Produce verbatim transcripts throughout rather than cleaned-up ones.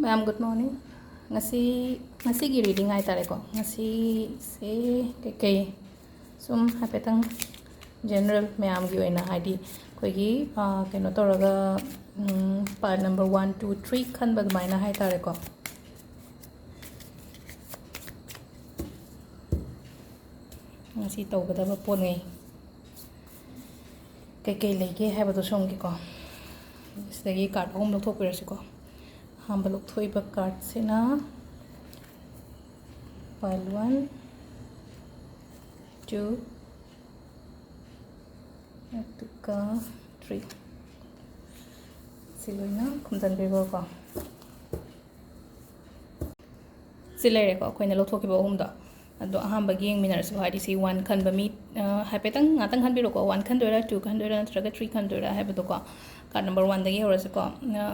Ma'am, good morning. ꯉꯁꯤ, ꯉꯁꯤꯒꯤ reading ꯍꯥꯏꯇꯥꯔꯦꯀꯣ, ꯉꯁꯤꯁꯦ ꯀꯩꯀꯩ ꯁꯨꯝ ꯍꯥꯏꯐꯦꯠꯇꯪ general ꯃꯌꯥꯝꯒꯤ ꯑꯣꯏꯅ, ꯍꯥꯏꯗꯤ ꯑꯩꯈꯣꯏꯒꯤ, ꯑ, ꯀꯩꯅꯣ ꯇꯧꯔꯒ, ꯎꯝ, pile number one, two, three ꯈꯟꯕ ꯑꯗꯨꯃꯥꯏꯅ ꯍꯥꯏꯇꯥꯔꯦꯀꯣ, ꯉꯁꯤ ꯇꯧꯒꯗꯕ ꯄꯣꯠꯉꯩ ꯀꯩꯀꯩ ꯂꯩꯒꯦ ꯍꯥꯏꯕꯗꯣ ꯁꯣꯝꯒꯤꯀꯣ, ꯁꯤꯗꯒꯤ card ꯑꯍꯨꯝ ꯂꯧꯊꯣꯛꯄꯤꯔꯁꯤꯀꯣ꯫ ꯑꯍꯥꯟꯕ ꯂꯧꯊꯣꯛꯏꯕ cardꯁꯤꯅ pile one, two, ꯑꯗꯨꯒ three꯫ ꯁꯤ ꯂꯣꯏꯅ ꯈꯨꯝꯖꯤꯟꯕꯤꯈ꯭ꯔꯣꯀꯣ꯫ ꯁꯤ ꯂꯩꯔꯦꯀꯣ, ꯑꯩꯈꯣꯏꯅ ꯂꯧꯊꯣꯛꯈꯤꯕ ꯑꯍꯨꯝꯗꯣ꯫ ꯑꯗꯣ ꯑꯍꯥꯟꯕꯒꯤ ꯌꯦꯡꯃꯤꯟꯅꯔꯁꯤꯀꯣ, ꯍꯥꯏꯗꯤ ꯁꯤ one ꯈꯟꯕ ꯃꯤ, ꯑ, ꯍꯥꯏꯐꯦꯠꯇꯪ ꯉꯥꯛꯇꯪ ꯈꯟꯕꯤꯔꯣꯀꯣ, one ꯈꯟꯗꯣꯏꯔꯥ, two ꯈꯟꯗꯣꯏꯔꯥ ꯅꯠꯇ꯭ꯔꯒ three ꯈꯟꯗꯣꯏꯔꯥ ꯍꯥꯏꯕꯗꯣꯀꯣ꯫ Card number oneꯗꯒꯤ ꯍꯧꯔꯁꯤꯀꯣ꯫ ꯑ,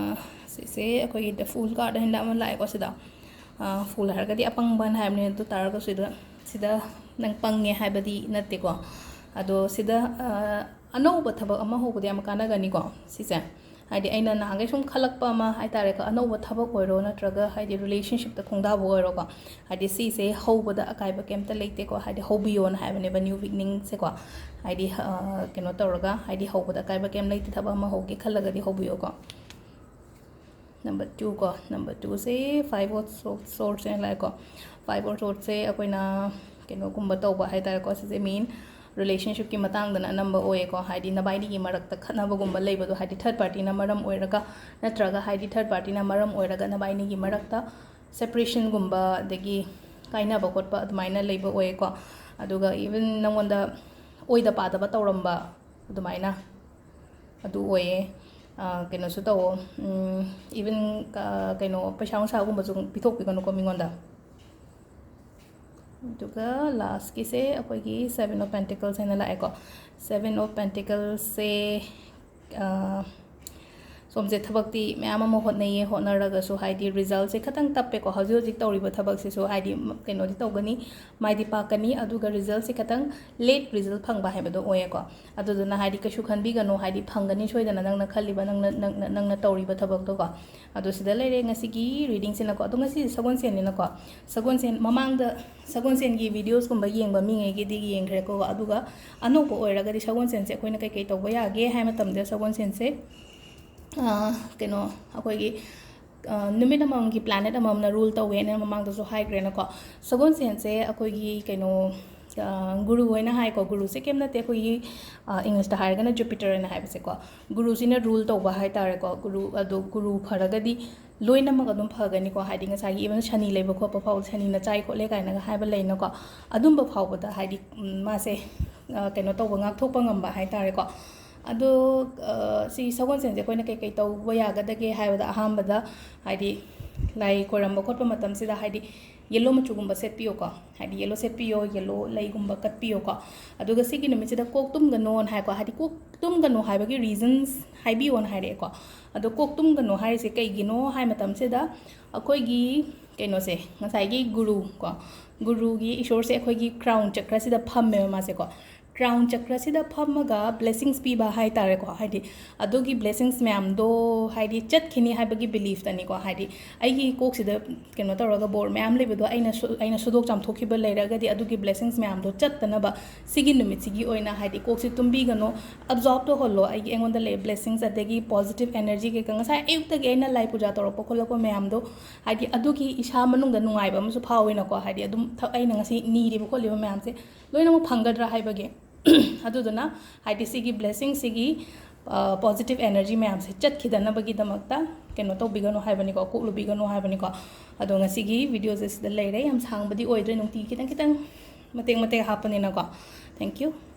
ꯁꯤꯁꯦ ꯑꯩꯈꯣꯏꯒꯤ the Fool card ꯍꯥꯏꯅ ꯑꯃ ꯂꯥꯛꯑꯦꯀꯣ ꯁꯤꯗ꯫ ꯑ, Fool ꯍꯥꯏꯔꯒꯗꯤ ꯑꯄꯪꯕꯅ ꯍꯥꯏꯕꯅꯦ, ꯑꯗꯨ ꯇꯥꯔꯒꯁꯨ ꯁꯤꯗ, ꯁꯤꯗ ꯅꯪ ꯄꯪꯉꯦ ꯍꯥꯏꯕꯗꯤ ꯅꯠꯇꯦꯀꯣ꯫ ꯑꯗꯣ ꯁꯤꯗ, ꯑ, ꯑꯅꯧꯕ ꯊꯕꯛ ꯑꯃ ꯍꯧꯕꯗ ꯌꯥꯝ ꯀꯥꯟꯅꯒꯅꯤꯀꯣ ꯁꯤꯁꯦ꯫ ꯍꯥꯏꯗꯤ ꯑꯩꯅ ꯅꯍꯥꯟꯈꯩ ꯁꯨꯝ ꯈꯜꯂꯛꯄ ꯑꯃ ꯍꯥꯏꯇꯥꯔꯦꯀꯣ, ꯑꯅꯧꯕ ꯊꯕꯛ ꯑꯣꯏꯔꯣ ꯅꯠꯇ꯭ꯔꯒ ꯍꯥꯏꯗꯤ relationshipꯇ ꯈꯣꯡꯗꯥꯕ ꯑꯣꯏꯔꯣꯀꯣ, ꯍꯥꯏꯗꯤ ꯁꯤꯁꯦ ꯍꯧꯕꯗ ꯑꯀꯥꯏꯕ ꯀꯩꯝꯇ ꯂꯩꯇꯦꯀꯣ, ꯍꯥꯏꯗꯤ ꯍꯧꯕꯤꯌꯣꯅ ꯍꯥꯏꯕꯅꯦꯕ new beginningꯁꯦꯀꯣ꯫ ꯍꯥꯏꯗꯤ, ꯑ, ꯀꯩꯅꯣ ꯇꯧꯔꯒ, ꯍꯥꯏꯗꯤ ꯍꯧꯕꯗ ꯑꯀꯥꯏꯕ ꯀꯩꯝ ꯂꯩꯇꯦ, ꯊꯕꯛ ꯑꯃ ꯍꯧꯒꯦ ꯈꯜꯂꯒꯗꯤ ꯍꯧꯕꯤꯌꯣꯀꯣ꯫ Number two ꯀꯣ, number twoꯁꯦ Five of Swords, Swordsꯅ ꯂꯥꯛꯑꯦꯀꯣ꯫ Five of Swordsꯁꯦ ꯑꯩꯈꯣꯏꯅ ꯀꯩꯅꯣꯒꯨꯝꯕ ꯇꯧꯕ ꯍꯥꯏꯇꯥꯔꯦꯀꯣ, ꯁꯤꯁꯦ main relationshipꯀꯤ ꯃꯇꯥꯡꯗꯅ ꯑꯅꯝꯕ ꯑꯣꯏꯌꯦꯀꯣ, ꯍꯥꯏꯗꯤ ꯅꯕꯥꯏꯅꯤꯒꯤ ꯃꯔꯛꯇ ꯈꯠꯅꯕꯒꯨꯝꯕ ꯂꯩꯕꯗꯣ, ꯍꯥꯏꯗꯤ third partyꯅ ꯃꯔꯝ ꯑꯣꯏꯔꯒ, ꯅꯠꯇ꯭ꯔꯒ ꯍꯥꯏꯗꯤ third partyꯅ ꯃꯔꯝ ꯑꯣꯏꯔꯒ ꯅꯕꯥꯏꯅꯤꯒꯤ ꯃꯔꯛꯇ separationꯒꯨꯝꯕ ꯑꯗꯒꯤ ꯀꯥꯏꯅꯕ ꯈꯣꯠꯄ ꯑꯗꯨꯃꯥꯏꯅ ꯂꯩꯕ ꯑꯣꯏꯌꯦꯀꯣ꯫ ꯑꯗꯨꯒ even ꯅꯪꯉꯣꯟꯗ ꯑꯣꯏꯗ ꯄꯥꯗꯕ ꯇꯧꯔꯝꯕ ꯑꯗꯨꯃꯥꯏꯅ ꯑꯗꯨ ꯑꯣꯏꯌꯦ꯫ ꯑ, ꯀꯩꯅꯣꯁꯨ ꯇꯧꯋꯣ, ꯎꯝ, even, ꯑ, ꯀꯩꯅꯣ, ꯄꯩꯁꯥ ꯅꯨꯡꯁꯥꯒꯨꯝꯕꯁꯨ ꯄꯤꯊꯣꯛꯄꯤꯒꯅꯨꯀꯣ ꯃꯤꯉꯣꯟꯗ꯫ ꯑꯗꯨꯒ lastꯀꯤꯁꯦ ꯑꯩꯈꯣꯏꯒꯤ Seven of Pentacles ꯍꯥꯏꯅ ꯂꯥꯛꯑꯦꯀꯣ꯫ Seven of Pentaclesꯁꯦ, ꯑ, ꯁꯣꯝꯁꯦ ꯊꯕꯛꯇꯤ ꯃꯌꯥꯝ ꯑꯃ ꯍꯣꯠꯅꯩꯌꯦ, ꯍꯣꯠꯅꯔꯒꯁꯨ ꯍꯥꯏꯗꯤ resultꯁꯦ ꯈꯇꯪ ꯇꯞꯄꯦꯀꯣ꯫ ꯍꯧꯖꯤꯛ ꯍꯧꯖꯤꯛ ꯇꯧꯔꯤꯕ ꯊꯕꯛꯁꯤꯁꯨ ꯍꯥꯏꯗꯤ ꯀꯩꯅꯣꯗꯤ ꯇꯧꯒꯅꯤ, ꯃꯥꯏꯗꯤ ꯄꯥꯛꯀꯅꯤ, ꯑꯗꯨꯒ resultꯁꯦ ꯈꯇꯪ late result ꯐꯪꯕ ꯍꯥꯏꯕꯗꯣ ꯑꯣꯏꯌꯦꯀꯣ꯫ ꯑꯗꯨꯗꯨꯅ ꯍꯥꯏꯗꯤ ꯀꯩꯁꯨ ꯈꯟꯕꯤꯒꯅꯨ, ꯍꯥꯏꯗꯤ ꯐꯪꯒꯅꯤ ꯁꯣꯏꯗꯅ ꯅꯪꯅ ꯈꯜꯂꯤꯕ, ꯅꯪꯅ, ꯅꯪꯅ, ꯅꯪꯅ ꯇꯧꯔꯤꯕ ꯊꯕꯛꯇꯣꯀꯣ꯫ ꯑꯗꯣ ꯁꯤꯗ ꯂꯩꯔꯦ ꯉꯁꯤꯒꯤ readingꯁꯤꯅꯀꯣ꯫ ꯑꯗꯣ ꯉꯁꯤꯁꯦ ꯁꯒꯣꯜꯁꯦꯟꯅꯤꯅꯀꯣ꯫ ꯁꯒꯣꯜꯁꯦꯟ ꯃꯃꯥꯡꯗ ꯁꯒꯣꯜꯁꯦꯟꯒꯤ videosꯀꯨꯝꯕ ꯌꯦꯡꯕ ꯃꯤꯉꯩꯒꯤꯗꯤ ꯌꯦꯡꯈ꯭ꯔꯦꯀꯣ꯫ ꯑꯗꯨꯒ ꯑꯅꯧꯕ ꯑꯣꯏꯔꯒꯗꯤ ꯁꯒꯣꯜꯁꯦꯟꯁꯦ ꯑꯩꯈꯣꯏꯅ ꯀꯩꯀꯩ ꯇꯧꯕ ꯌꯥꯒꯦ ꯍꯥꯏ ꯃꯇꯝꯗ ꯁꯒꯣꯜꯁꯦꯟꯁꯦ ꯑ, ꯀꯩꯅꯣ ꯑꯩꯈꯣꯏꯒꯤ ꯑ, ꯅꯨꯃꯤꯠ ꯑꯃꯃꯝꯒꯤ planet ꯑꯃꯃꯝꯅ rule ꯇꯧꯋꯦꯅ ꯃꯃꯥꯡꯗꯁꯨ ꯍꯥꯏꯈ꯭ꯔꯦꯅꯀꯣ꯫ ꯁꯒꯣꯜꯁꯦꯟꯁꯦ ꯑꯩꯈꯣꯏꯒꯤ ꯀꯩꯅꯣ ꯑ, ꯒꯨꯔꯨ ꯍꯥꯏꯅ ꯍꯥꯏꯀꯣ꯫ ꯒꯨꯔꯨꯁꯦ ꯀꯩꯝ ꯅꯠꯇꯦ, ꯑꯩꯈꯣꯏꯒꯤ ꯑ, Englishꯇ ꯍꯥꯏꯔꯒꯅ Jupiter ꯍꯥꯏꯅ ꯍꯥꯏꯕꯁꯦꯀꯣ꯫ ꯒꯨꯔꯨꯁꯤꯅ rule ꯇꯧꯕ ꯍꯥꯏꯇꯥꯔꯦꯀꯣ꯫ ꯒꯨꯔꯨ ꯑꯗꯣ ꯒꯨꯔꯨ ꯐꯔꯒꯗꯤ ꯂꯣꯏꯅꯃꯛ ꯑꯗꯨꯝ ꯐꯒꯅꯤꯀꯣ꯫ ꯍꯥꯏꯗꯤ ꯉꯁꯥꯏꯒꯤ even ꯁꯅꯤ ꯂꯩꯕ ꯈꯣꯠꯄ ꯐꯥꯎ, ꯁꯅꯤꯅ ꯆꯥꯏ ꯈꯣꯠꯂꯦ ꯀꯥꯏꯅꯒ ꯍꯥꯏꯕ ꯂꯩꯅꯀꯣ꯫ ꯑꯗꯨꯝꯕ ꯐꯥꯎꯕꯗ ꯍꯥꯏꯗꯤ ꯎꯝ, ꯃꯥꯁꯦ ꯑ, ꯀꯩꯅꯣ ꯇꯧꯕ, ꯉꯥꯛꯊꯣꯛꯄ ꯉꯝꯕ ꯍꯥꯏꯇꯥꯔꯦꯀꯣ꯫ ꯑꯗꯣ ꯑ, ꯁꯤ ꯁꯒꯣꯜꯁꯦꯟꯁꯦ ꯑꯩꯈꯣꯏꯅ ꯀꯩꯀꯩ ꯇꯧꯕ ꯌꯥꯒꯗꯒꯦ ꯍꯥꯏꯕꯗ ꯑꯍꯥꯟꯕꯗ ꯍꯥꯏꯗꯤ ꯂꯥꯏ ꯈꯣꯏꯔꯝꯕ ꯈꯣꯠꯄ ꯃꯇꯝꯁꯤꯗ ꯍꯥꯏꯗꯤ yellow ꯃꯆꯨꯒꯨꯝꯕ ꯁꯦꯠꯄꯤꯌꯣꯀꯣ꯫ ꯍꯥꯏꯗꯤ yellow ꯁꯦꯠꯄꯤꯌꯣ, yellow ꯂꯩꯒꯨꯝꯕ ꯀꯠꯄꯤꯌꯣꯀꯣ꯫ ꯑꯗꯨꯒ ꯁꯤꯒꯤ ꯅꯨꯃꯤꯠꯁꯤꯗ ꯀꯣꯛ ꯇꯨꯝꯒꯅꯣꯅ ꯍꯥꯏꯀꯣ꯫ ꯍꯥꯏꯗꯤ ꯀꯣꯛ ꯇꯨꯝꯒꯅꯣ ꯍꯥꯏꯕꯒꯤ reasons ꯍꯥꯏꯕꯤꯌꯣꯅ ꯍꯥꯏꯔꯛꯑꯦꯀꯣ꯫ ꯑꯗꯣ ꯀꯣꯛ ꯇꯨꯝꯒꯅꯣ ꯍꯥꯏꯔꯤꯁꯦ ꯀꯩꯒꯤꯅꯣ ꯍꯥꯏ ꯃꯇꯝꯁꯤꯗ ꯑꯩꯈꯣꯏꯒꯤ ꯀꯩꯅꯣꯁꯦ, ꯉꯁꯥꯏꯒꯤ ꯒꯨꯔꯨ ꯀꯣ, ꯒꯨꯔꯨꯒꯤ ꯏꯁꯣꯔꯁꯦ ꯑꯩꯈꯣꯏꯒꯤ crown ꯆꯀ꯭ꯔꯁꯤꯗ ꯐꯝꯃꯦꯕ ꯃꯥꯁꯦꯀꯣ꯫ Crown ꯆꯀ꯭ꯔꯁꯤꯗ ꯐꯝꯃꯒ blessings ꯄꯤꯕ ꯍꯥꯏꯇꯥꯔꯦꯀꯣ꯫ ꯍꯥꯏꯗꯤ ꯑꯗꯨꯒꯤ blessings ꯃꯌꯥꯝꯗꯣ ꯍꯥꯏꯗꯤ ꯆꯠꯈꯤꯅꯤ ꯍꯥꯏꯕꯒꯤ beliefꯇꯅꯤꯀꯣ꯫ ꯍꯥꯏꯗꯤ ꯑꯩꯒꯤ ꯀꯣꯛꯁꯤꯗ ꯀꯩꯅꯣ ꯇꯧꯔꯒ ꯕꯣꯔ ꯃꯌꯥꯝ ꯂꯩꯕꯗꯣ ꯑꯩꯅ ꯁꯨ-, ꯑꯩꯅ ꯁꯨꯗꯣꯛ ꯆꯥꯝꯊꯣꯛꯈꯤꯕ ꯂꯩꯔꯒꯗꯤ ꯑꯗꯨꯒꯤ blessings ꯃꯌꯥꯝꯗꯣ ꯆꯠꯇꯅꯕ ꯁꯤꯒꯤ ꯅꯨꯃꯤꯠꯁꯤꯒꯤ ꯑꯣꯏꯅ ꯍꯥꯏꯗꯤ ꯀꯣꯛꯁꯤ ꯇꯨꯝꯕꯤꯒꯅꯣ, absorb ꯇꯧꯍꯜꯂꯣ ꯑꯩꯒꯤ, ꯑꯩꯉꯣꯟꯗ ꯂꯩ blessings ꯑꯗꯒꯤ positive energy ꯀꯩꯀꯥ꯫ ꯉꯁꯥꯏ ꯑꯌꯨꯛꯇꯒꯤ ꯑꯩꯅ ꯂꯥꯏ ꯄꯨꯖꯥ ꯇꯧꯔꯛꯄ ꯈꯣꯠꯂꯛꯄ ꯃꯌꯥꯝꯗꯣ ꯍꯥꯏꯗꯤ ꯑꯗꯨꯒꯤ ꯏꯁꯥ ꯃꯅꯨꯡꯗ ꯅꯨꯡꯉꯥꯏꯕ ꯑꯃꯁꯨ ꯐꯥꯎꯋꯤꯅꯀꯣ꯫ ꯍꯥꯏꯗꯤ ꯑꯗꯨꯝ ꯊ-, ꯑꯩꯅ ꯉꯁꯤ ꯅꯤꯔꯤꯕ ꯈꯣꯠꯂꯤꯕ ꯃꯌꯥꯝꯁꯦ ꯂꯣꯏꯅꯃꯛ ꯐꯪꯒꯗ꯭ꯔꯥ ꯍꯥꯏꯕꯒꯤ꯫ ꯑꯗꯨꯗꯨꯅ ꯍꯥꯏꯗꯤ ꯁꯤꯒꯤ blessing ꯁꯤꯒꯤ, ꯑ, positive energy ꯃꯌꯥꯝꯁꯦ ꯆꯠꯈꯤꯗꯅꯕꯒꯤꯗꯃꯛꯇ ꯀꯩꯅꯣ ꯇꯧꯕꯤꯒꯅꯨ ꯍꯥꯏꯕꯅꯤꯀꯣ, ꯀꯣꯛꯂꯨꯕꯤꯒꯅꯨ ꯍꯥꯏꯕꯅꯤꯀꯣ꯫ ꯑꯗꯣ ꯉꯁꯤꯒꯤ videoꯁꯦ ꯁꯤꯗ ꯂꯩꯔꯦ꯫ ꯌꯥꯝ ꯁꯥꯡꯕꯗꯤ ꯑꯣꯏꯗ꯭ꯔꯦ, ꯅꯨꯡꯇꯤ ꯈꯤꯇꯪ ꯈꯤꯇꯪ ꯃꯇꯦꯛ ꯃꯇꯦꯛ ꯍꯥꯞꯄꯅꯤꯅꯀꯣ꯫ Thank you꯫